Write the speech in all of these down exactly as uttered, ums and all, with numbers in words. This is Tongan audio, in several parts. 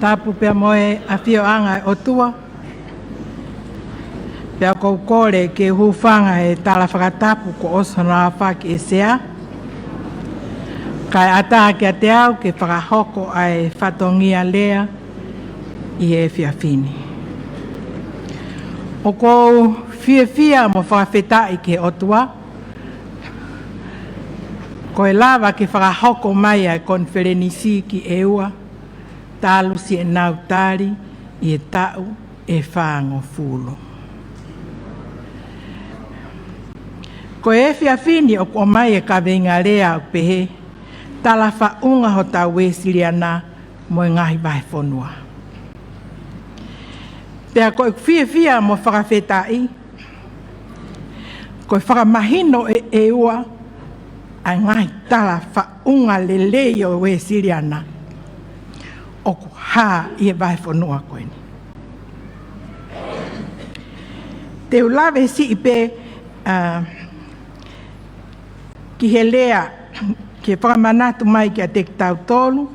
Tapu pea mo e ʻafioʻanga ʻo e ʻOtua. Pea ʻoku ou kole ke u hūfanga he tala fakatapu kuo ʻosi hono aofaki ʻe he Sea, kae ʻatā kiate au ke fakahoko ʻa e fatongia lea ʻi he efiafi ni. ʻOku ou fiefia mo fakafetaʻi ki he ʻOtua ko e lava ke fakahoko mai ʻa e konifelenisi ki ʻEua talu siʻenau tali ʻi he taʻu ʻe fāngofulu. Ko e efiafi ni ʻoku ʻomai e kaveinga lea ʻoku pehē: Tala Faʻunga Hotau Uēsiliana mo e Ngaahi Vahefonua. Pea ko ʻeku fiefia mo fakafetaʻi ko e fakamahino ʻe ʻEua ʻa e ngaahi tala faʻunga lelei ʻo e Uēsiliana ʻoku hā ʻi he vahefonua ko eni. Te u lave siʻi pē, ā, ki he lea, ke fakamanatu mai kiate kitautolu,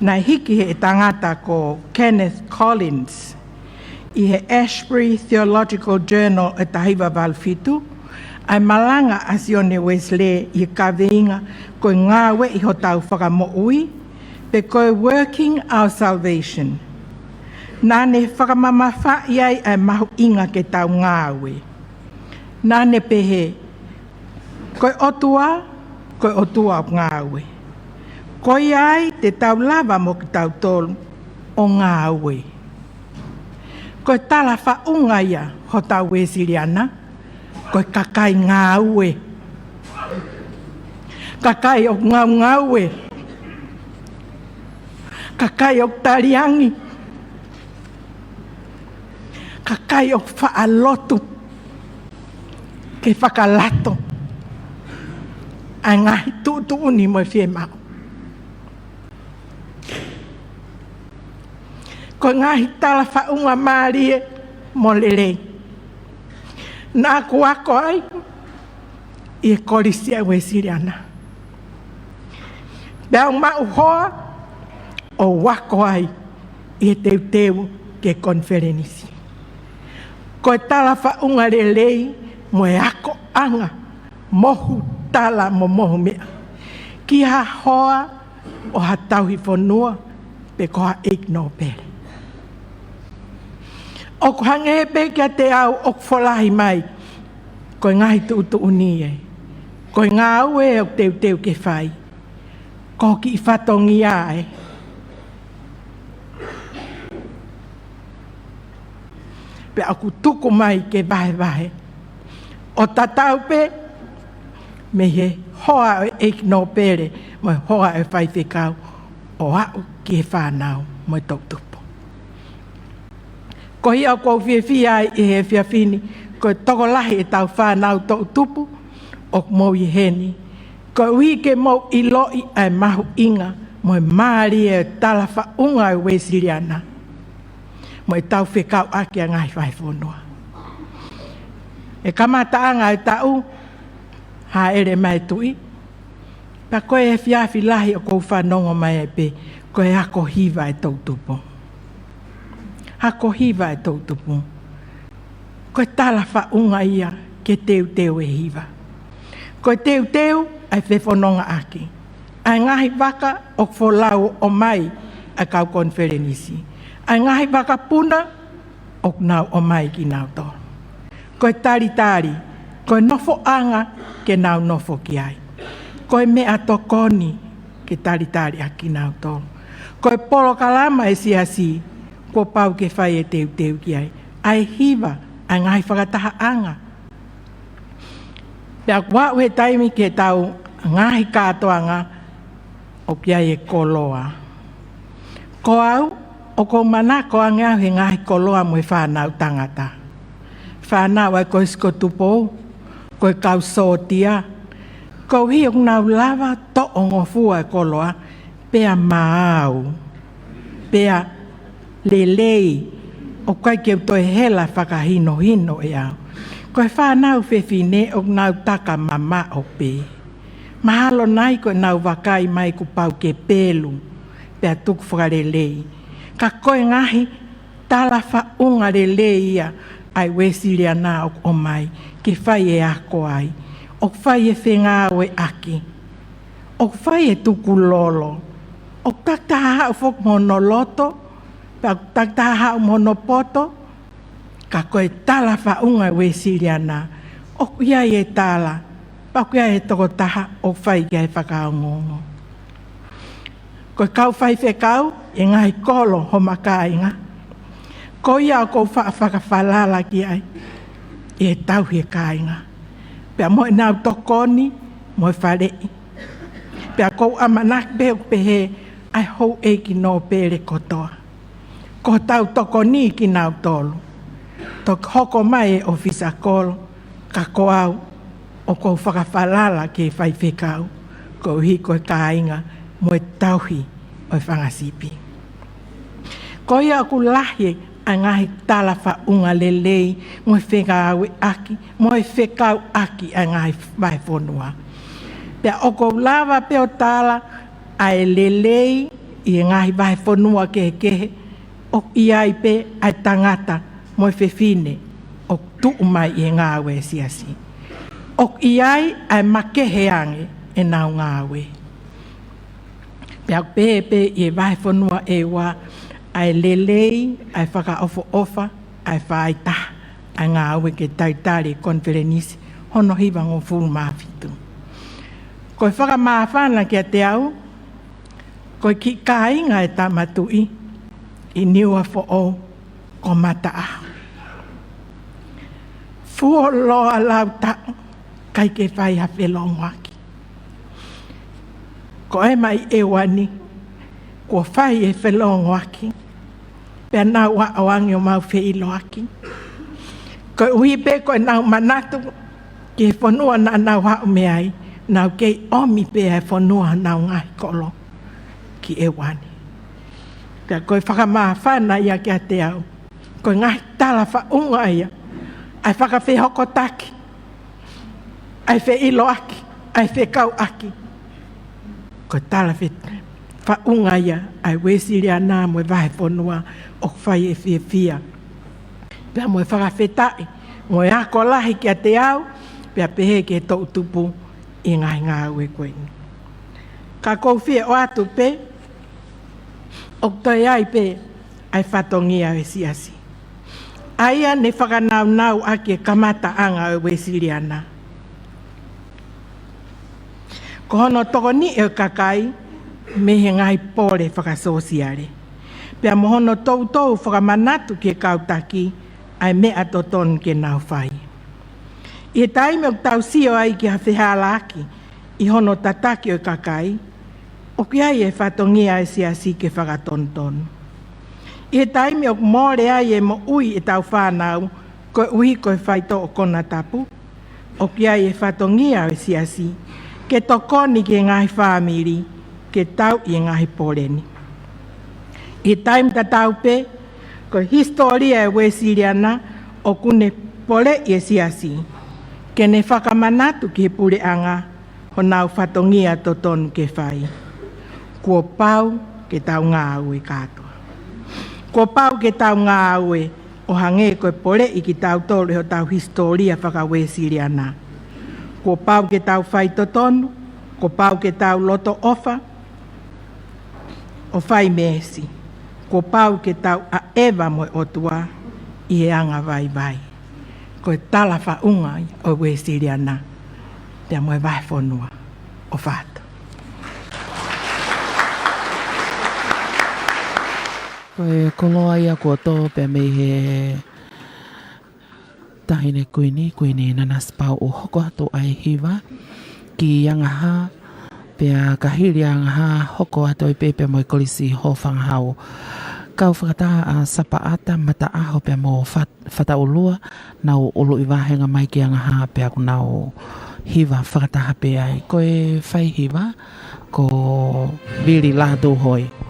naʻe hiki ʻe he tangata ko Kenneth Collins ʻi he Asbury Theological Journal ʻe taha hiva valu fitu, ʻa e malanga ʻa Sione Uesilē ʻi he kaveinga ko e Ngāueʻi Hotau Fakamoʻui, pe ko e Working Our Salvation. Naʻa ne fakamamafaʻi ai ʻa e mahuʻinga ke tau ngāue. Naʻa ne pehē: Ko e ʻOtua, ko e ʻOtua ʻoku ngāue. Ko ia ai te tau lava mo kitautolu ʻo ngāue. Ko e tala faʻunga ia hotau Uēsiliana, ko e kakai ngāue. Kakai ʻoku ngaungaue. Kakai ʻoku taliangi. Kakai ʻoku faʻa lotu ke fakalato ʻa e ngaahi tuʻutuʻuni mo e fiemaʻu. Ko e ngaahi tala faʻunga mālie mo lelei naʻa ku ako ai ʻi he Kolisi ʻa e Uēsiliana. Pea u maʻu hoa ʻo u ako ai ʻi he teuteu ki he konifelenisi. Ko e tala faʻunga lelei mo e akoʻanga mohu tala mo mohu meʻa ki ha hoa ʻo ha tauhi fonua pe ko ha ʻeiki nōpele. ʻOku hangē pē kiate au ʻoku folahi mai ko e ngaahi tuʻutuʻuni ē, ko e ngāue ʻoku teuteu ke fai, ko e kiʻi fatongia ē. Pea ʻoku tuku mai ke vahevahe ʻo tatau pē mei he hoa ʻo e ʻeiki nōpele mo e hoa ʻo e faifekau ʻo aʻu ki he fānau mo e toʻutupu. Ko ia ʻoku ou fiefia ai ʻi he efiafi ni, ko e tokolahi ʻetau fānau toʻutupu ʻoku mou ʻi heni, koeʻuhi ke mou ʻiloʻi ʻa e mahuʻinga mo e mālie ʻo e tala faʻunga ʻo e Uēsiliana mo ʻetau fekauʻaki ʻa e ngaahi vahefonua. ʻE kamataʻanga ʻo e taʻu, hāʻele mai e Tuʻi, pea ko e efiafi lahi ʻoku ou fanongo mai ai pē ko e ako hiva ʻa e toʻutupu. Ako hiva ʻa e toʻutupu. Ko e tala faʻunga ia ke teuteu e hiva. Ko e teuteu ʻa e fefonongaʻaki ʻa e ngaahi vaka ʻoku folau ʻo ʻomai ʻa e kau konifelenisi, ʻa e ngaahi vakapuna ʻoku nau ʻomai kinautolu. Ko e talitali, ko e nofoʻanga ke nau nofo ki ai. Ko e meʻatokoni ke talitali ʻa kinautolu. Ko e polokalama ʻa e siasi kuo pau ke fai e teuteu ki ai, ʻa e hiva, ʻa e ngaahi fakatahaʻanga. Pea kuo aʻu he taimi ke tau ngaahi kātoanga ʻoku ʻi ai e koloa. Ko au, ʻoku ou manako ange au he ngaahi koloa mo e fānau tangata. Fānau ʻa e Kolisi ko Tupou, ko e kau sōtia. Koeʻuhi ʻoku nau lava toʻo ngofua e koloa, pea maau, pea lelei, ʻoku ʻikai ke u toe hela fakahinohino ʻe au. Ko e fānau fefine ʻoku nau taka mamaʻo pē. Mahalo nai ko ʻenau vakai mai kuo pau ke pelu, pea tuku fakalelei. Ka ko e ngaahi talafaʻunga lelei ia ʻa e Uēsiliana ʻoku ʻomai ke fai e ako ai, ʻoku fai e fengāueʻaki, ʻoku fai e tukulolo, ʻoku takitaha haʻu foki mo hono loto, pea ʻoku takitaha haʻu mo hono poto, ka ko e talafaʻunga ʻo e Uēsiliana, ʻoku ʻi ai e tala, pea ʻoku ʻi ai e tokotaha ʻoku fai ki ai e fakaongoongo. Ko e kau faifekau ʻi he ngaahi kolo homa kāinga, ko ia ʻoku ou faʻa fakafalala ki ai ʻi he tauhi e kāinga, pea mo ʻenau tokoni mo e faleʻi. Pea ʻoku ou ʻamanaki pē ʻoku pehē ʻa e houʻeiki nōpele kotoa. Ko hotau tokoni kinautolu. Toki hoko mai e ʻōfisa kolo, ka ko au ʻoku ou fakafalala ki he faifekau, koeʻuhi ko e kāinga mo e tauhi ʻo e fanga sipi. Ko ia ʻoku lahi ʻa e ngaahi talafaʻunga lelei mo e fengāueʻaki mo e fekauʻaki ʻa e ngaahi vahefonua. Pea ʻoku ou lava pē ʻo tala ʻa e lelei ʻi he ngaahi vahefonua kehekehe, ʻoku ʻi ai pē ʻa e tangata mo e fefine ʻoku tuʻu mai ʻi he ngāue ʻa e siasi. ʻOku ʻi ai ʻa e makehe ange ʻenau ngāue. Pea ʻoku pehē pē ʻi he vahefonua ʻEua ʻa e lelei, ʻa e fakaʻofoʻofa, ʻa e faaitaha ʻa e ngāue ke talitali e konifelenisi hono hivangofulu mā fitu. Ko e fakamāfana kiate au, ko e kiʻi kāinga ʻa e Tama Tuʻi ʻi Niuafoʻou ko Mataʻaho. Fuoloa lau taʻu, ʻikai ke fai ha felongoaki. Ko e mai ʻEua ni, kuo fai e felongoaki, pea nau aʻu ange ʻo mau feʻiloaki. Koeʻuhi pē ko ʻenau manatu ki he fonua naʻa nau haʻu mei ai, nau kei ʻomi pē ʻa e fonua honau ngaahi kolo ki ʻEua ni. Pea ko e fakamāfana ia kiate au, ko e ngaahi talafaʻunga ia ʻa e fakafehokotaki, ʻa e feʻiloaki, ʻa e fekauʻaki. Ko e talafaʻunga ia ʻa e Uēsiliana mo e vahefonua ʻoku fai e fiefia, pea mo e fakafetaʻi mo e ako lahi kiate au, pea pehē ki he toʻutupu ʻi he ngaahi ngāue ko eni. Ka ʻoku ou fie ʻoatu pē, ʻoku toe ʻi ai pē ʻa e fatongia ʻo e siasi, ʻa ia ne fakanaunau ʻaki e kamataʻanga ʻo e Uēsiliana. Ko hono tokoniʻi ʻo e kakai mei he ngaahi pole fakasōsiale, pea mo hono toutou fakamanatu ki he kau taki ʻa e meʻa totonu ke nau fai. ʻI he taimi ʻoku tau sio ai ki ha fehālaaki ʻi hono tataki ʻo e kakai, ʻoku ʻi ai e fatongia ʻo e siasi ke fakatonutonu. ʻI he taimi ʻoku mole ai e moʻui ʻetau fānau koeʻuhi ko e faitoʻo konatapu, ʻoku ʻi ai e fatongia ʻo e siasi ke tokoni ki he ngaahi fāmili ke tauʻi e ngaahi pole ni. ʻI he taimi tatau pē, ko e hisitōlia ʻo e Uēsiliana ʻoku ne poleʻi e siasi ke ne fakamanatu ki he puleʻanga honau fatongia totonu ke fai. Kuo pau ke tau ngāue kātoa. Kuo pau ke tau ngāue ʻo hangē ko e poleʻi kitautolu ʻe hotau hisitōlia faka-Uēsiliana. Kuo pau ke tau faitotonu, kuo pau ke tau loto ʻofa, ʻo fai meesi. Kuo pau ke tau ʻaʻeva mo e ʻOtua ʻi he anga vaivai. Ko e talafaʻunga ʻo e Uēsiliana pea mo e vahefonua. ʻOfa atu. Ko e koloa ia kuo tō pē mei he Taʻahine Kuini, Kuini Nanasipauʻu, hoko atu ʻa e hiva ki Angaha, pea ka hili Angaha hoko atu ai pē pea mo e Kolisi Hofangahau. Kau fakataha ʻa Sapaʻata, Mataʻaho pea mo Fat-, Fataʻulua, nau ʻuluʻi vāhenga mai ki Angaha pea ʻoku nau hiva fakataha pē ai. Ko e fai hiva ko Vili Lātūhoi.